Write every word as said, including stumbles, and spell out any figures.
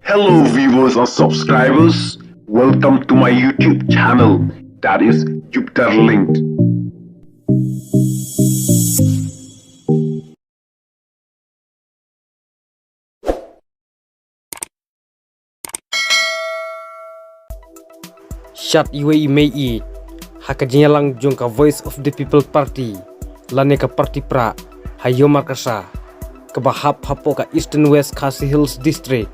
Hello viewers and subscribers, welcome to my YouTube channel, that is Jupiter Linked. Shad iwei i mei ha ka jingïalang jong ka Voice of the People Party lane ka party prah ha Ïewmarkasha kaba hap hapoh ka Eastern West Khasi Hills District.